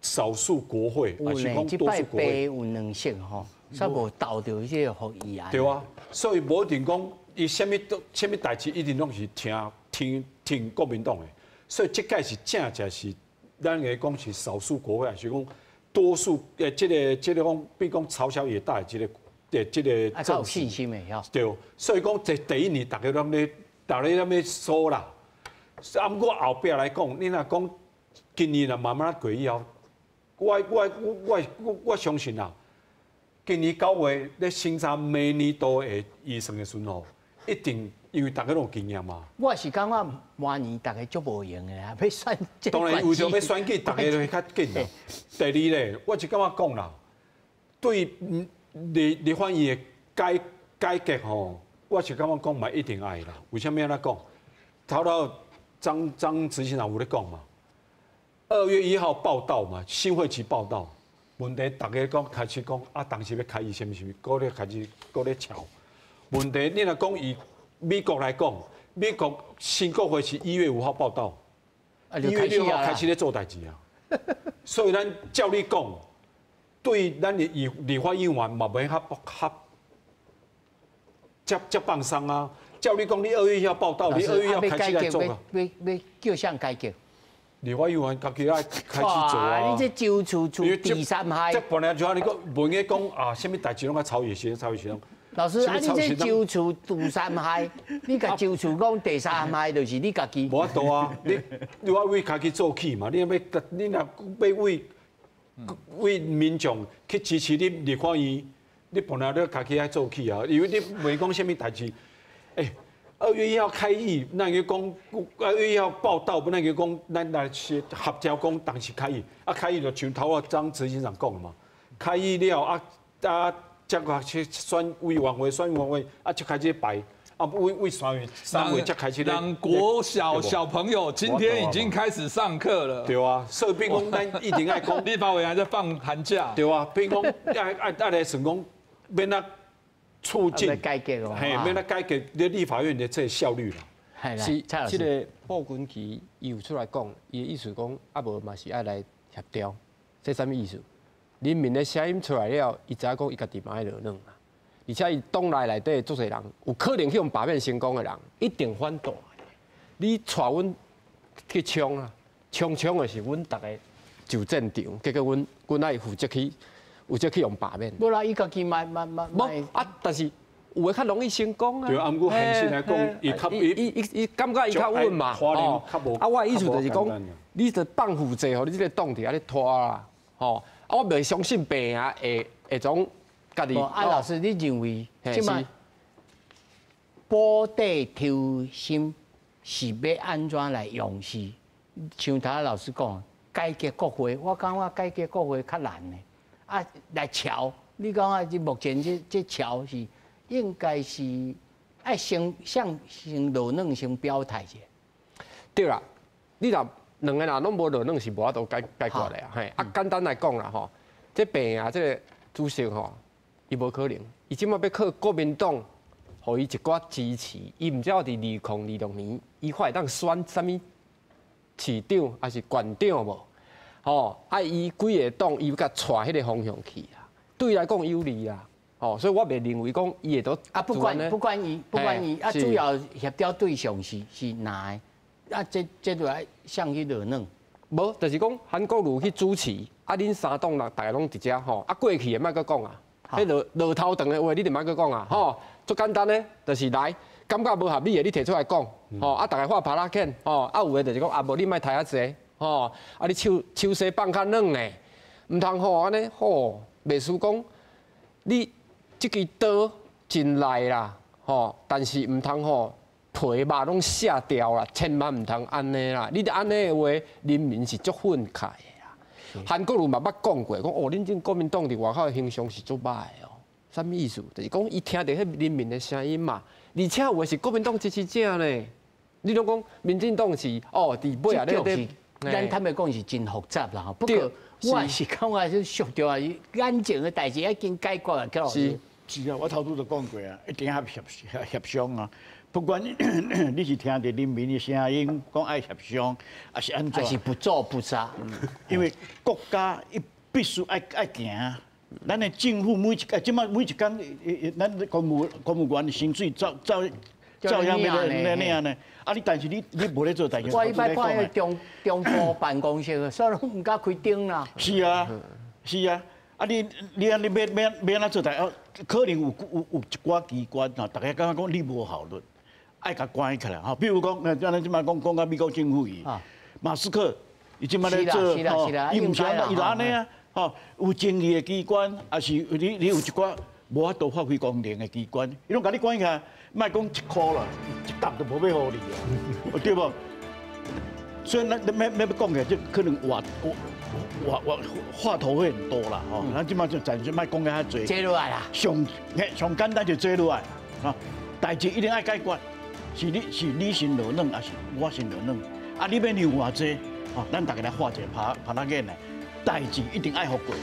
少数国会，还是讲多数国会？有两色吼，煞无斗著这个复议案。对啊，所以无一定讲伊啥物都啥物代志，一定拢是听国民党的。所以这届是正正是咱会讲是少数国会，还是讲多数？这个讲，比如讲朝小野大的这个较有信心的吼。对，所以讲这第一年大家拢咧说啦。啊，毋过后壁来讲，你若讲今年若慢慢过以后，我相信啊，今年9月咧审查明年度的预算的时阵吼，一定因为大家拢有经验嘛。我是感觉明年大家足无闲的啦，欲选。当然为著欲选举，大家就会较紧啦。第二咧，我是感觉讲啦，对立法院的改革吼，我是感觉讲嘛一定爱啦。为啥物按呢讲？头头张张执行长有咧讲嘛？2月1号报到嘛，新会期报到，问题大家讲开始讲啊，当时欲开议啥物啥物，阁咧开始阁咧吵。问题你若讲以美国来讲，美国新国会是1月5号报到，1月6号开始咧做代志啊。所以咱照你讲，对咱的立法院嘛袂较较遮放松啊。照你讲，你2月1号报到，你2月1号开始来做啊。欲叫啥改革？立法院家己爱开始做啊！你这周处处第三害。这本来就按呢讲，袂用讲啊，啥物代志拢爱朝野协朝野协商。老师，啊，你这周处第三害，你共周处讲第三害，就是你家己。无法度啊！你爱为家己做起嘛？你若欲为民众去支持你立法院，你本来就家己爱做起啊！因为你袂讲啥物代志，欸。2月1号开议，咱去讲2月1号报到，咱去讲咱来是合照讲当时开议，啊开议就像头仔张执行长讲的嘛，开议了啊啊，才开始选委员会，选委员会啊，才开始排，啊为3月3月才开始咧。让国小小朋友今天已经开始上课了。对啊，所以变讲咱一定爱讲，立法委员还在放寒假。对啊，变讲爱来算讲，欲按怎促进改革哦，嘿，欲按怎改革咧立法院的这个效率啦。是，这个傅崐萁伊有出来讲，伊的意思讲，啊无嘛是爱来协调，这啥物意思？人民的声音出来了，伊知影讲伊家己嘛爱落软啦。而且伊党内内底足济人，有可能去予罢免成功的人，一定反对。你带阮去冲啊，冲冲的是阮逐个上战场，结果阮爱负责去予罢免。无啦，伊家己嘛嘛嘛无啊，但是有的较容易成功啊。对啊，毋过现实来讲，伊较伊感觉伊较稳嘛。哦，啊，我的意思就是讲，你著放负债，予你这个党伫遐咧拖啦，吼。啊，我袂相信病啊会从家己。啊，老师，你认为这摆釜底抽薪是欲按怎来用是？像头老师讲，改革国会，我感觉改革国会较难呢。啊，来乔，你感觉这目前这乔是应该是爱先向先落软先表态者。对啦，你若两个人拢无落软是无法度解决的啊。嘿，啊，简单来讲啦吼，这病啊，这个主席吼，伊无可能，伊这摆欲靠国民党，予伊一寡支持，伊毋知道伫2026年，伊会当选啥物市长抑是县长无？吼，啊，伊规个党伊欲共带彼个方向去啦，对伊来讲有利啦，吼，所以我袂认为讲伊会都啊，不管伊啊，主要协调对象是哪个？啊，这就爱向去落软。无，就是讲韩国瑜去主持，啊，恁三党人逐家拢伫遮吼，啊，过去的莫阁讲啊，彼落头长的话你就莫阁讲啊，吼，足简单的，就是来感觉无合理的，你提出来讲，吼，啊，逐家画帕拉肯，吼，啊，有的就是讲啊，无你莫刣遐济。吼，啊！你手手势放较软呢，毋通吼按呢吼，袂输讲你这支刀真利啦，吼，但是毋通吼皮肉拢卸掉啦，千万毋通按呢啦。你按呢的话，人民是足愤慨的啦。韩国瑜嘛捌讲过，讲哦，恁这国民党伫外口的形象是足歹的哦。啥物意思？就是讲伊听著彼人民的声音嘛，而且有的是国民党支持者呢。你拢讲民进党是哦，伫尾啊咧。咱坦白讲是真复杂啦，吼。不过我是感觉是俗着啊，眼前的代志已经解决啊，是是啊，我头拄就讲过啊，一定要协商啊。不管你是聽著人民的聲音，講愛協商，抑是按怎，抑是不做不殺。因為國家伊必須愛行。咱的政府每一個，這擺每一工，咱公務員的薪水照照照樣欲領呢。啊，你但是你無咧做代誌。我彼擺看彼中部辦公室，煞攏毋敢開燈啦。是啊，是啊。啊，你按呢欲按怎做代誌？可能有一寡機關吼，大家感覺講你無效率，愛共關起來吼。比如講，咱這擺講講到美國政府去，馬斯克伊這擺咧做吼，伊毋是按呢，伊就按呢啊，吼，有爭議的機關，抑是你有一寡無法度發揮功能的機關，伊攏共你關起來，莫講1箍啦，一角都無欲予你啊，對無？所以咱欲講起來，這可能話頭會很多啦，吼。咱這擺就暫時莫講遐濟。坐落來啦。上簡單就坐落來，吼，代誌一定愛解決，是你先落軟，抑是我先落軟？啊，你欲讓偌濟，吼，咱大家來畫一個拍拍仔眼來，代誌一定愛予過。